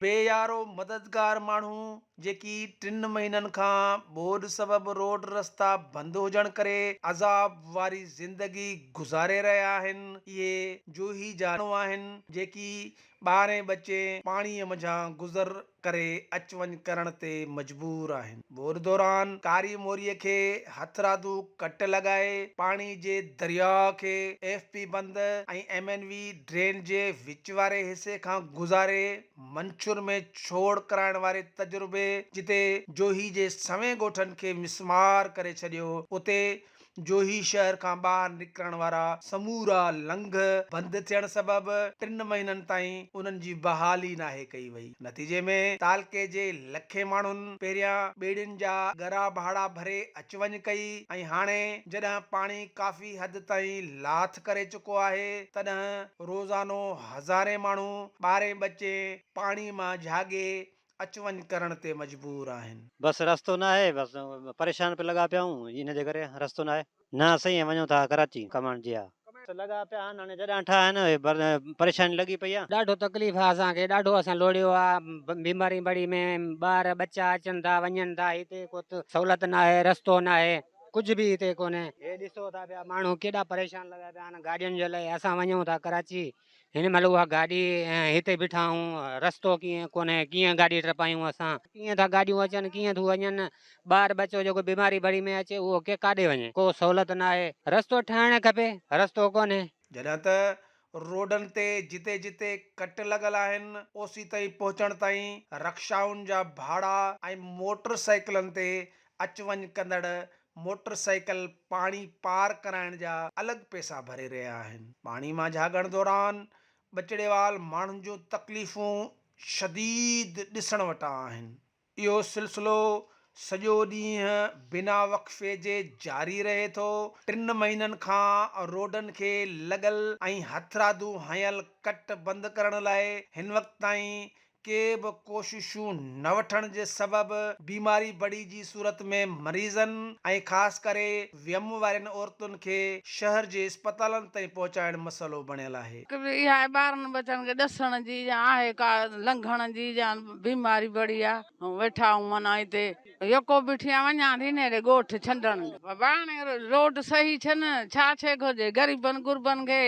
بي يارو مددگار ماڻهو جيڪي ٽن مهينن کان ٻوڏ سبب روڊ رستا بند هجڻ ڪري عذاب واري زندگي گذاري رهيا آهن اهي جوهي جا آهن جيڪي ٻارهين ٻچين پاڻيء منجهان گذر ڪري اچ وڃ ڪرڻ تي مجبور آهن. ٻوڏ دوران ڪاري موريء کي هٿرادو ڪٽ لڳائي پاڻي جي درياء کي ايف پي بند ۽ ايم اين وي ڊرين جي وچ واري حصي کان گذاري منڇر ۾ ڇوڙ ڪرائڻ واري تجربي جتي جوهي جي سوين ڳوٺن کي مسمار ڪري ڇڏيو اتي جوهي شهر کان ٻاهر نڪرڻ وارا سمورا لنگهه بند ٿيڻ سبب ٽن مهينن تائين انهن جي بحالي ناهي ڪئي وئي. نتيجي ۾ تعلقي جي لکين ماڻهن پهريان ٻيڙين جا ڳرا ڀاڙا ڀري اچ وڃ ڪئي ۽ هاڻي جڏهن پاڻي ڪافي حد تائين لاٿ ڪري چڪو آهي تڏهن روزانو هزارين ماڻهو ٻارهين ٻچين پاڻي مان جهاڳي اچ وڃ ڪرڻ تي مجبور آهن. بس رستو ناهي بس پريشان پي لڳا پيا آهيون ان جي ڪري رستو ناهي. نه سائين وڃون ٿا ڪراچي ڪمائڻ جي ها. لڳا پيا آهن هاڻي جڏهن ٺاهيا آهن پريشاني لڳي پئي آهي. ڏاڍو تڪليف آ اسان کي ڏاڍو اسان لوڙيو آ بيماري بڙي ۾ ٻار ٻچا اچن ٿا وڃن ٿا هتي ڪو سهولت ناهي رستو ناهي ڪجهه به هتي ڪونهي هي ڏسو ٿا پيا ماڻهو ڪيڏا پريشان لڳا پيا آهن گاڏين جي لاء اسان وڃون ٿا ڪراچي هن مهل اها گاڏي هتي بيٺا آهيون رستو ڪيئن ڪونهي ڪيئن گاڏي ٽپايون اسان ڪيئن ٿا گاڏيون اچن ڪيئن ٿيون وڃن ٻار ٻچو جيڪو بيماري ڀري ۾ اچي اهو ڪي ڪاڏي وڃي ڪو سهولت ناهي رستو ٺاهڻ کپي رستو ڪونهي. جڏهن ته روڊن تي جتي جتي ڪٽ لڳل آهن اوسي تائين پهچڻ تائين رڪشائن جا ڀاڙا ۽ موٽر سائيڪلن تي اچ وڃ ڪندڙ موٽر سائيڪل پاڻي پار ڪرائڻ جا الڳ پئسا ڀري رهيا آهن. پاڻي مان جهاڳڻ دوران ٻچڙيوال ماڻهن جون تڪليفون شديد ڏسڻ وٽان آهن. اهو سلسلو سڄو ڏينهن بنا وقفي جي جاري رهي ٿو. ٽن مهينن کان روڊن کي لڳل ۽ هٿرادو هنيل ڪٽ بند ڪرڻ لاء هن وقت تائين ڪي به ڪوششون نه وٺڻ جي سبب بيماري بڙي جي صورت ۾ مريضن ۽ خاص ڪري ويم وارين عورتن کي شهر جي اسپتالن تائين پهچائڻ مسئلو بڻيل آهي. هڪ به اها آهي ٻارن ٻچن کي ڏسڻ جي يا آهي ڪا لنگهڻ جي يا بيماري بڙي آ ويٺا آهيون معنيٰ هتي يڪو بيٺي آهيان وڃان ٿي نيڙي ڳوٺ ڇنڊڻ. بابا هاڻي روڊ صحيح ڇن ڇا ڇي گهرجي غريبن غربن کي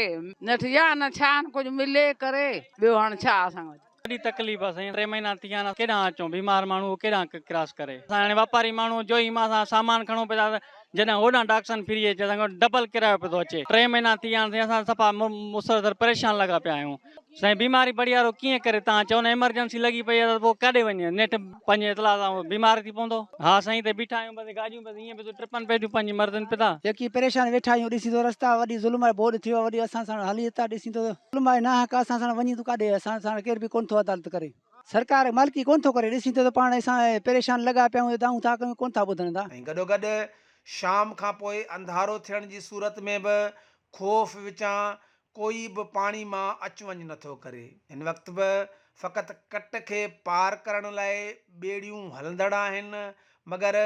نٺ يا نه ڇا ڪجهه ملي ڪري ٻيو هاڻ ڇا اسان کي. وڏي تڪليف آ سائين ٽي مهينا ٿي ويا آهن ڪيڏانهن اچون بيمار ماڻهو ڪيڏانهن ڪراس ڪري اسان هاڻي واپاري ماڻهو جو ئي مان سان سامان کڻون پيا ٿا جڏهن هوڏانهن ڊاڪسن ڦري اچي اسان کي ڊبل ڪرايو پيو ٿو اچي ٽي مهينا ٿي ويا آهن سائين اسان صفا مسلسل پريشان لڳا پيا آهيون سائين بيماري بڙي وارو ڪيئن ڪري تان چئو نه ايمرجنسي لڳي پئي آهي ته پوء ڪاڏي وڃي نيٺ پنهنجي اطلاع سان بيمار ٿي پوندو ها سائين هتي بيٺا آهيون بس گاڏيون بس ائين پيون ٽپن پيون ٿيون پنهنجي مرضين پتا. جيڪي پريشان ويٺا آهيون ڏسين ٿو رستا وڏي ظلم آهي ٻوڏ ٿيو آهي وڏي اسان ساڻ هلي ٿا ڏسين ٿو ظلم آهي ناحق اسان ساڻ وڃي تون ڪاڏي اسان ساڻ ڪير به ڪونه ٿو عدالت ڪري سرڪار مالڪي ڪونه ٿو ڪري ڏسين ٿو ته پاڻ اسان پريشان لڳا پيا آهيون دانهون ٿا ڪيون ڪونه ٿا ٻڌن ٿا. ۽ گڏوگڏ شام کان پوء انڌارو ٿيڻ جي صورت ۾ به خوف وچان ڪوئي به پاڻي مان اچ وڃ نٿو ڪري. هن وقت به فقط ڪٽ کي پار ڪرڻ لاء ٻيڙيون هلندڙ آهن، مگر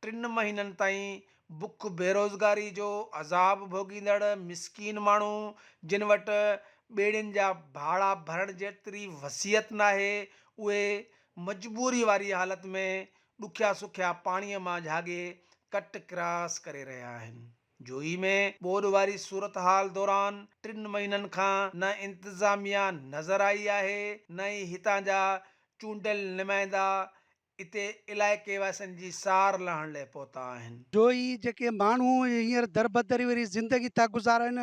ٽن مهينن تائين بک بيروزگاري جو عذاب ڀوڳيندڙ مسڪين ماڻهو جن وٽ ٻيڙين جا ڀاڙا ڀرڻ جيتري وسعت ناهي، اهي مجبوري واري حالت ۾ ڏکيا سکيا پاڻيء مان جهاڳي ڪٽ ڪراس ڪري رهيا آهن. جوهي ۾ ٻوڏ واري صورتحال دوران ٽن مهينن کان نه انتظاميا نظر آئي آهي نه ئي هتان جا چونڊيل نمائندا اتي علائقي واسين جي سار لهڻ لئه پهتا آهن. جوهي جيڪي ماڻهو هينئر دربدري واري زندگي ٿا گذارن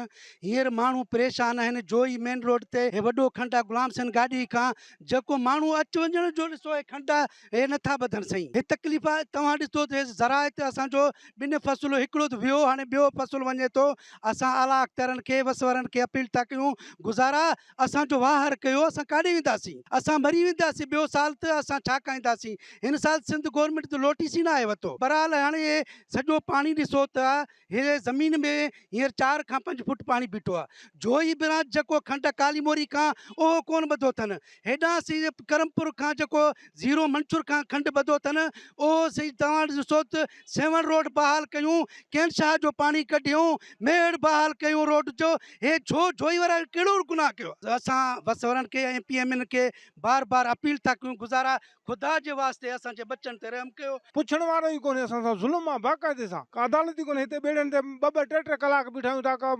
هينئر ماڻهو پريشان آهن جوهي مين روڊ تي هي وڏو کنڊ آهي غلام حسين گاڏهي کان جيڪو ماڻهو اچ وڃڻ جو ڏسو هي کنڊ آهي هي نٿا ٻڌن سائين هي تڪليف آهي توهان ڏسو ته زراعت اسان جو ٻن فصل هڪڙو ته ويو هاڻي ٻيو فصل وڃي ٿو اسان اعليٰ اختيارن کي وس وارن کي اپيل ٿا ڪيون گذارا اسان جو واهر ڪيو اسان ڪاڏي وينداسين اسان مري وينداسين ٻيو سال ته اسان ڇا کائينداسين هن سال سنڌ گورنمينٽ ته نوٽيس ئي ناهي ورتو. بهرحال هاڻي هي سڄو پاڻي ڏسو ته هي زمين ۾ هينئر چار کان پنج فوٽ پاڻي بيٺو آهي. جوئي برانچ جيڪو کنڊ ڪالي موري کان اهو ڪونه ٻڌو اٿن. هيڏانهن سي ڪرمپور کان جيڪو زيرو منڇر کان کنڊ ٻڌو اٿن اهو سي توهان ڏسو ته سيوهڻ روڊ بحال ڪيون، ڪين شاهه جو پاڻي ڪڍيون، ميهڙ بحال ڪيون روڊ جو هي ڇو جوئي وارا ڪهڙو گناهه ڪيو آهي. اسان وس وارن کي ۽ پي ايم اين کي بار بار اپيل ٿا ڪيون گذارا خدا جي واسطي اسان جي ٻچن تي رحم ڪيو. پڇڻ وارو ئي ڪونهي اسان سان ظلم آ باقاعدي سان ڪا عدالت ئي ڪونهي هتي ٻيڙين تي ٻه ٻه ٽي ٽي ڪلاڪ بيٺا آهيون ٿا ڪا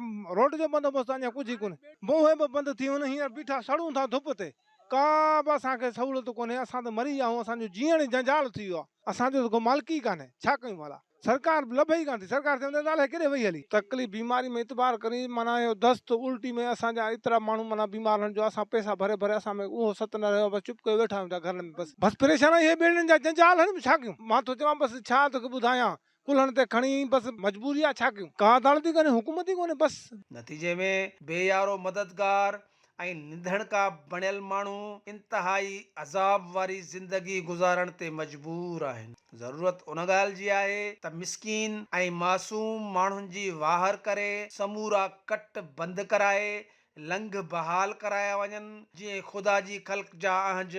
روڊ جو بندوبست اڃا ڪجهه ئي ڪونهي منهن به بند ٿي وڃن هينئر بيٺا سڙون ٿا ڌپ تي ڪا به اسان کي سهولت ڪونهي اسان ته مري ويا آهيون اسان جو جيئڻ ئي جنجال ٿي ويو آ اسان جو ته ڪو مالڪ ئي ڪانهي ڇا ڪيون ڀلا. سرڪار به لڀي ئي ڪانه ٿي، سرڪار چوندي ته الائي ڪيڏي وئي هلي. تڪليف بيماري ۾ اعتبار ڪرين معنيٰ اهو دست الٽي ۾ اسان جا ايترا ماڻهو معنيٰ بيمار آهن جو اسان پئسا ڀري ڀري اسان ۾ اهو ست نه رهيو آهي بس چپ ڪيو ويٺا آهيون ٿا گهرن ۾ بس بس پريشان آهيون اهي ٻيڙين جا جنجال آهن ڇا ڪيون مان ٿو چوان بس ڇا توکي ٻڌايان ڪلهن تي کڻي بس مجبوري آهي ڇا ڪيون ڪا عدالت ئي ڪانهي حڪومت ئي ڪونهي بس. نتيجي ۾ بي يارو مددگار ۽ نڌڻڪا بڻيل ماڻهو انتهائي عذاب واري زندگي گذارڻ تي مجبور آهن. ضرورت ان ڳالهه جي آهي ته مسڪين ۽ معصوم ماڻهن جي واهر ڪري سمورا ڪٽ بند ڪرائي لنگهه بحال ڪرايا وڃن جيئن خدا جي خلق جا اهنج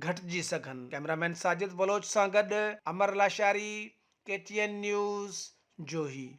گهٽجي سگهن. ڪئميرا مين ساجد بلوچ سان گڏ Amar Lashari, K T N news, Johi.